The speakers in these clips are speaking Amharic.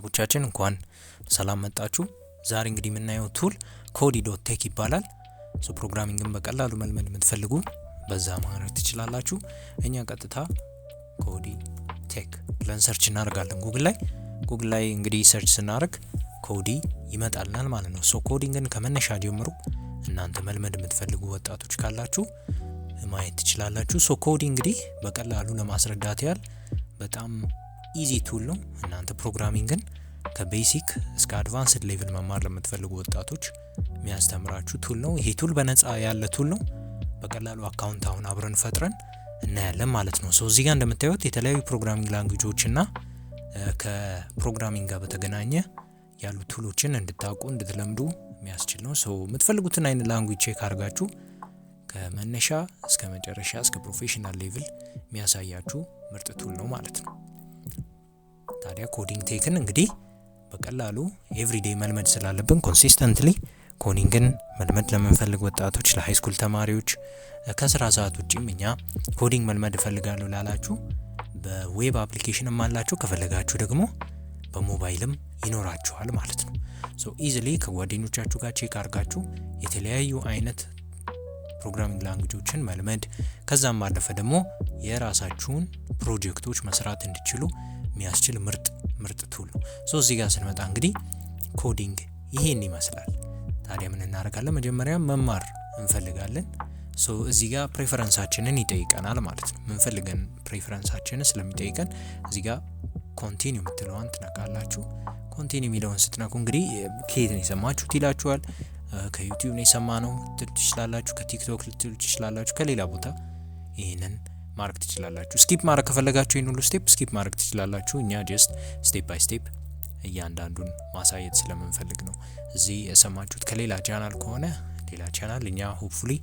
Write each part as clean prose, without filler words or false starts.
ቤተሰቦቻችን፣ እንኳን ሰላም መጣችሁ። ዛሬ እንግዲህ የምናየው tool Cody.tech ይባላል። So programming ን በቀላሉ መልመድ የምትፈልጉ በዛ ማድረግ ትችላላችሁ። እኛ ቀጥታ Cody Tech ብለን search እናደርጋለን ጉግል ላይ። ጉግል ላይ እንግዲህ search ስናደርግ Cody ይመጣልናል ማለት ነው። So coding ን ከመነሻ ጀምሮ እናንተ መልመድ የምትፈልጉ ወጣቶች ካላችሁ ማየት ትችላላችሁ። So Cody እንግዲህ በቀላሉ ለማስረዳት ያህል በጣም easy tool ነው። እናንተ programming ን ከ basic እስከ advanced level መማር ለምትፈልጉ ወጣቶች የሚያስተምራችሁ tool ነው። ይሄ tool በነፃ ያለ tool ነው። በቀላሉ account አሁን አብረን ፈጥረን እናያለን ማለት ነው። So እዚህ ጋር እንደምታዩት የተለያዩ programming language ኦች እና ከ programming ጋር በተገናኘ ያሉ tool ኦችን እንድታውቁ፣ እንድትለምዱ የሚያስችል ነው። So የምትፈልጉትን አይነት language check አድርጋችሁ ከመነሻ እስከ መጨረሻ እስከ professional level የሚያሳያችሁ ምርጥ tool ነው ማለት ነው። ታዲያ Coding Tech ን እንግዲህ በቀላሉ everyday መልመድ ስላለብን፣ consistently coding ን መልመድ ለምንፈልግ ወጣቶች፣ ለ high school ተማሪዎች፣ ከስራ ሰዓት ውጭም እኛ coding መልመድ እፈልጋለሁ ላላችሁ በ web application ም አላችሁ፣ ከፈለጋችሁ ደግሞ በሞባይልም ይኖራችኋል ማለት ነው። So easily ከጓደኞቻችሁ ጋር check አድርጋችሁ የተለያዩ አይነት programming language ኦችን መልመድ፣ ከዛም ባለፈ ደግሞ የራሳችሁን ፕሮጀክቶች መስራት እንዲችሉ የሚያስችል ምርጥ ምርጥ tool ነው። So እዚህ ጋር ስንመጣ እንግዲህ coding ይሄን ይመስላል። ታዲያ ምን እናደርጋለን? መጀመሪያ መማር እንፈልጋለን። So እዚህ ጋር preference ኣችንን ይጠይቀናል ማለት ነው። ምንፈልገን preference ኣችንን ስለሚጠይቀን እዚህ ጋር continue የምትለዋን ትነካላችሁ። Continue የሚለውን ስትነኩ እንግዲህ ከየት ነው የሰማችሁት ይላችኋል። ከ YouTube ነው የሰማነው ልትሉ ትችላላችሁ። ከ TikTok ልትሉ ትችላላችሁ። ከሌላ ቦታ ይህንን ማድረግ ትችላላችሁ። Skip ማድረግ ከፈለጋችሁ ይህን ሁሉ step skip ማድረግ ትችላላችሁ። እኛ just step by step እያንዳንዱን ማሳየት ስለምንፈልግ ነው። እዚህ የሰማችሁት ከሌላ ቻናል ከሆነ ሌላ ቻናል፣ እኛ hopefully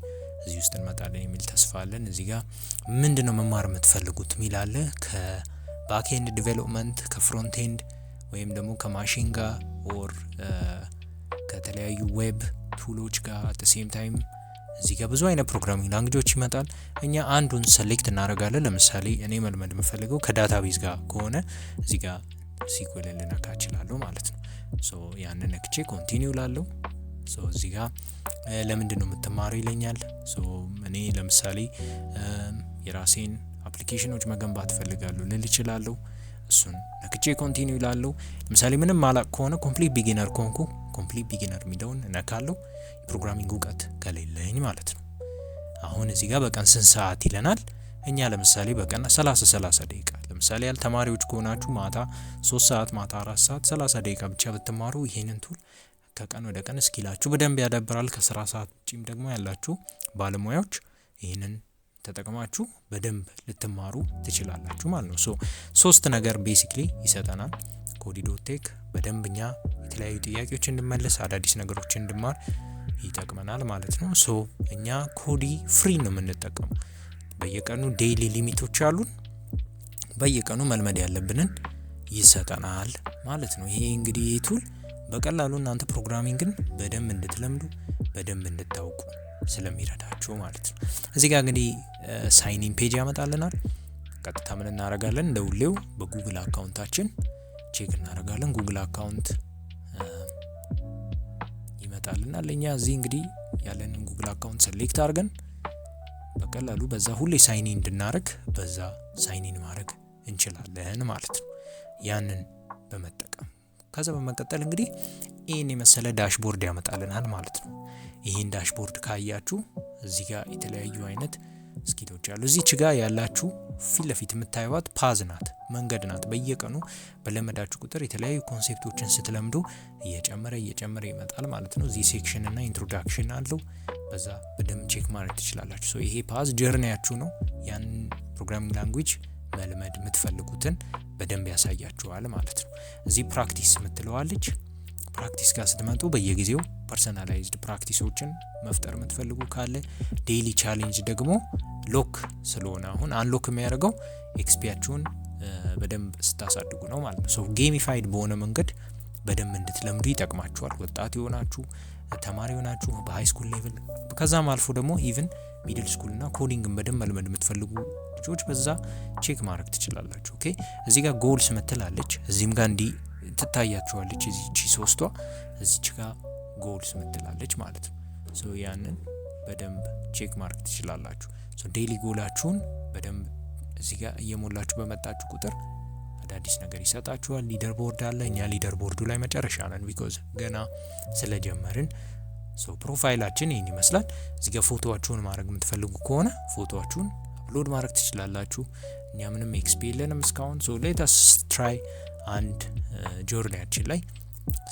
እዚህ ውስጥ እንመጣለን የሚል ተስፋ አለን። እዚህ ጋር ምንድን ነው መማር የምትፈልጉት ሚል አለ። ከ backend development፣ ከ frontend ወይም ደግሞ ከማሽን ጋር or ከተለያዩ web tool ኦች ጋር፣ at same time እዚህ ጋር ብዙ አይነት programming language ኦች ይመጣል። እኛ አንዱን select እናደርጋለን። ለምሳሌ እኔ መልመድ የምፈልገው ከ database ጋር ከሆነ እዚህ ጋር SQL ን ልነካ እችላለሁ ማለት ነው። So ያንን ነክቼ continue እላለሁ። So እዚህ ጋር ለምንድን ነው የምትማረው ይለኛል። So እኔ ለምሳሌ የራሴን application ኦች መገንባት እፈልጋለሁ ልል እችላለሁ። እሱን ነክቼ continue እላለሁ። ለምሳሌ ምንም ማላቅ ከሆነ፣ complete beginner ከሆንኩ complete beginner የሚለውን እነካለሁ። የ programming እውቀት ከሌለኝ ማለት ነው። አሁን እዚህ ጋር በቀን ስንት ሰዓት ይለናል። እኛ ለምሳሌ በቀን 30 30 ደቂቃ፣ ለምሳሌ ያህል ተማሪዎች ከሆናችሁ ማታ 3 ሰዓት፣ ማታ 4 ሰዓት 30 ደቂቃ ብቻ ብትማሩ ይሄንን tool ከቀን ወደ ቀን skill ኣችሁ በደንብ ያዳብራል። ከስራ ሰዓት ውጪም ደግሞ ያላችሁ ባለሙያዎች ይህንን ተጠቅማችሁ በደንብ ልትማሩ ትችላላችሁ ማለት ነው። So ሶስት ነገር basically ይሰጠናል Cody.tech። በደንብ እኛ የተለያዩ ጥያቄዎች እንድመልስ፣ አዳዲስ ነገሮችን እንድማር ይጠቅመናል ማለት ነው። So እኛ Cody free ነው የምንጠቀመው። በየቀኑ daily limit ኦች አሉን። በየቀኑ መልመድ ያለብንን ይሰጠናል ማለት ነው። ይሄ እንግዲህ ይህ tool በቀላሉ እናንተ programming ን በደንብ እንድትለምዱ፣ በደንብ እንድታውቁ ስለሚረዳችሁ ማለት ነው። እዚህ ጋር እንግዲህ sign in page ያመጣልናል። ቀጥታ ምን እናደርጋለን? እንደ ሁሌው በ Google account ኣችን check እናደርጋለን። Google account ይመጣልናል። እኛ እዚህ እንግዲህ ያለንን Google account select አድርገን በቀላሉ በዛ ሁሌ sign in እንድናደርግ በዛ sign in ማድረግ እንችላለን ማለት ነው። ያንን በመጠቀም ከዛ በመቀጠል እንግዲህ ይህን የመሰለ dashboard ያመጣልናል ማለት ነው። ይህን dashboard ካያችሁ እዚህ ጋር የተለያዩ አይነት skill ኦች አሉ። እዚች ጋር ያላችሁ ፊት ለፊት የምታዩት path ናት፣ መንገድ ናት። በየቀኑ በለመዳችሁ ቁጥር የተለያዩ concept ኦችን ስትለምዱ እየጨመረ እየጨመረ ይመጣል ማለት ነው። እዚህ section እና introduction አለው። በዛ በደንብ check ማድረግ ትችላላችሁ። So ይሄ path journey ያችሁ ነው። ያንን programming language መልመድ የምትፈልጉትን በደንብ ያሳያችኋል ማለት ነው። እዚህ practice የምትለዋለች። Practice ጋር ስትመጡ በየጊዜው personalized practice ኦችን መፍጠር የምትፈልጉ ካለ፣ daily challenge ደግሞ lock ስለሆነ አሁን unlock የሚያደርገው XP ያችሁን በደንብ ስታሳድጉ ነው ማለት ነው። So gamified በሆነ መንገድ በደንብ እንድትለምዱ ይጠቅማችኋል። ወጣት የሆናችሁ፣ ተማሪ የሆናችሁ በ high school level፣ ከዛም አልፎ ደግሞ even middle school እና coding ን በደንብ መልመድ የምትፈልጉ ልጆች በዛ check ማድረግ ትችላላችሁ። Okay፣ እዚህ ጋር goals ምትላለች። እዚህም ጋር እንዲህ ትታያችኋለች። እዚች ሶስቷ እዚች ጋር goals ምትላለች ማለት ነው። So ያንን በደንብ check ማድረግ ትችላላችሁ። So daily goal ኣችሁን በደንብ እዚህ ጋር እየሞላችሁ በመጣችሁ ቁጥር አዳዲስ ነገር ይሰጣችኋል። Leaderboard አለ። እኛ leaderboard ኡ ላይ መጨረሻ ነን because ገና ስለጀመርን። So profile ኣችን ይህን ይመስላል። እዚህ ጋር ፎቶዋችሁን ማድረግ የምትፈልጉ ከሆነ ፎቶዋችሁን upload ማድረግ ትችላላችሁ። እኛ ምንም XP የለንም እስካሁን። So let us try አንድ journey ያችን ላይ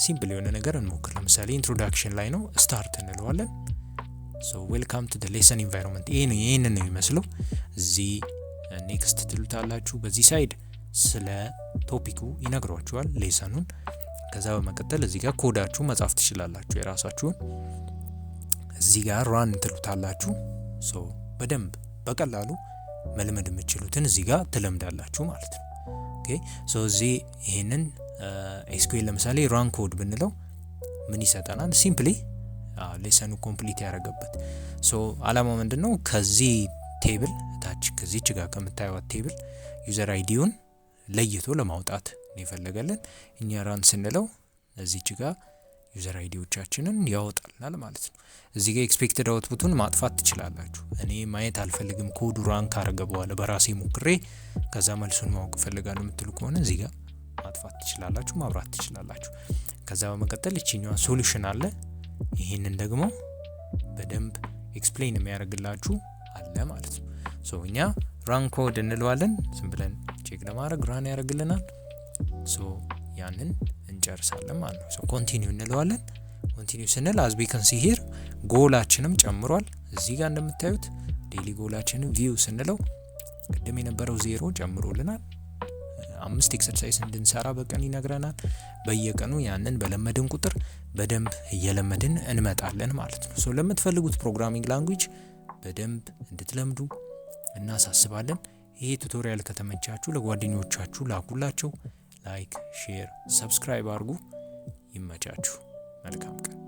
simple የሆነ ነገር እንሞክር። ለምሳሌ introduction ላይ ነው፣ start እንለዋለን። So welcome to lesson environment ይህንን ነው የሚመስለው። እዚህ next ትሉታላችሁ። በዚህ side ስለ topic ኩ ይነግሯችኋል lesson ኑን። ከዛ በመቀጠል እዚህ ጋር ኮዳችሁ መጻፍ ትችላላችሁ የራሳችሁን። እዚህ ጋር run ትሉታላችሁ። So በደንብ በቀላሉ መልመድ የምትችሉትን እዚህ ጋር ትለምዳላችሁ ማለት ነው። Okay, so እዚህ ይሄንን SQL ለምሳሌ run code ብንለው ምን ይሰጠናል? Simply lesson ኑ complete ያደረገበት። So አላማው ምንድን ነው? ከዚህ table ታች ከዚች ጋር ከምታዩት table user ID ውን ለይቶ ለማውጣት ነው የፈለገልን። እኛ run ስንለው እዚች ጋር user ID ዎቻችንን ያወጣልናል ማለት ነው። እዚህ ጋር expected output ኡን ማጥፋት ትችላላችሁ። እኔ ማየት አልፈልግም፣ code ኡ run ካረገ በኋላ በራሴ ሞክሬ ከዛ መልሱን ማወቅ እፈልጋለሁ የምትሉ ከሆነ እዚህ ጋር ማጥፋት ትችላላችሁ፣ ማብራት ትችላላችሁ። ከዛ በመቀጠል ይችኛዋ solution አለ። ይህንን ደግሞ በደንብ explain የሚያደርግላችሁ አለ ማለት ነው። So እኛ run code እንለዋለን። ዝም ብለን check ለማድረግ run ያደርግልናል። So ያንን እንጨርሳለን ማለት ነው። So continue እንለዋለን። Continue ስንል as we can see here goal ኣችንም ጨምሯል። እዚህ ጋር እንደምታዩት daily goal ኣችንን view ስንለው ቅድም የነበረው 0 ጨምሮልናል። 5 exercise እንድንሰራ በቀን ይነግረናል። በየቀኑ ያንን በለመድን ቁጥር በደንብ እየለመድን እንመጣለን ማለት ነው። So ለምትፈልጉት programming language በደንብ እንድትለምዱ እናሳስባለን። ይሄ tutorial ከተመቻችሁ ለጓደኞቻችሁ ላኩላቸው። Like፣ share፣ subscribe አድርጉ። ይመቻችሁ። መልካም ቀን።